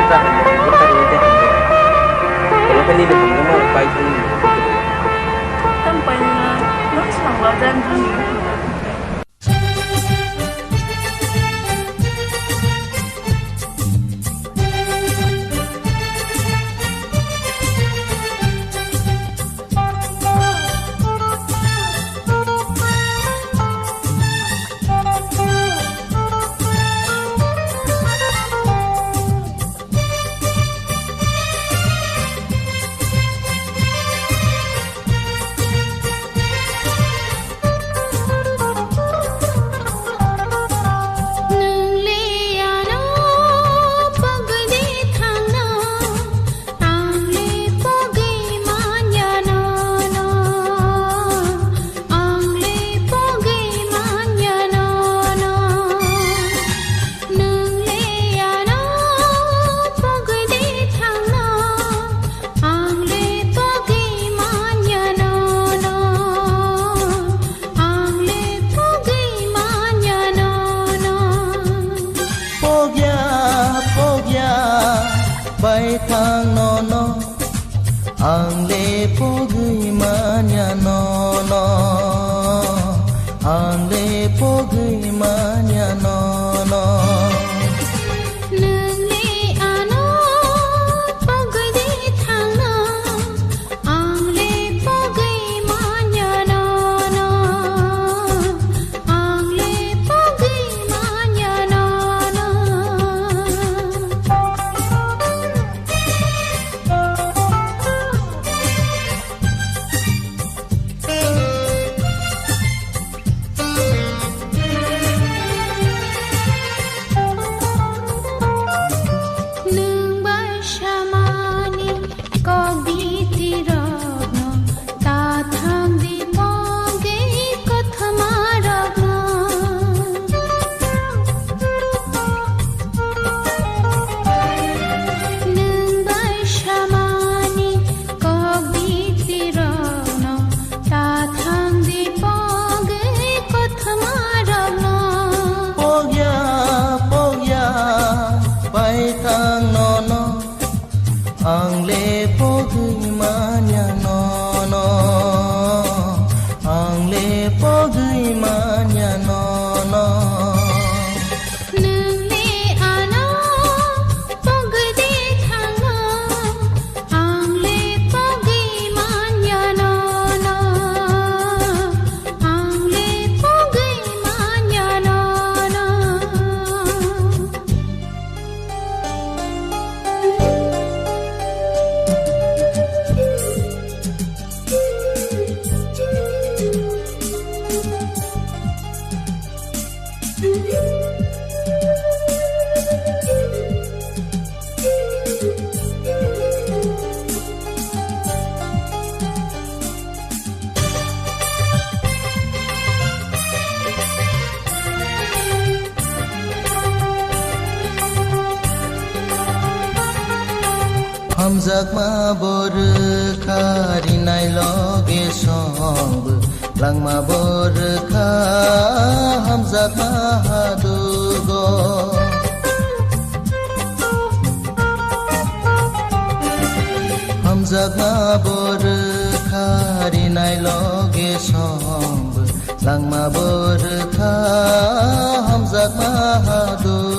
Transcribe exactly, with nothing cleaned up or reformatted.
Chahani, bwkha rwui de hamjak. Tamo khe nini hamjakma rok pai thangwi. Tamo pai nang, nang swrang wajak nang. Nwng le ano pogwi di thangno, ang le pogwi manya nono, ang le pogwi manya nono. Nwng le ano pogwi di thangno, ang le pogwi manya nono, ang le pogwi manya nono. Pogya, pogya, bai thang nono. Ang le pogwi manya nono, ang le pogwi manya nono. Nwng le ano pogwi di thangno, ang le pogwi manya nono, ang le pogwi manya nono. Nwng bai samani kok bitirokno ta thang di pogwi kothoma rokno. Nwng bai samani kok bitirokno ta thang di pogwi kothoma rokno. Pogya, pogya, bai thang nono. Ang le pogwi manya nono, ang le pogwi manya nono. Nwng le ano pogwi di thangno, ang le pogwi manya nono, ang le pogwi manya nono. Hamjakma bo rwkha rinai loge songbo, langma bo rwkha hamjakma hadugo. Hamjakma bo rwkha rinai loge songbo, langma bo rwkha hamjakma hadugo.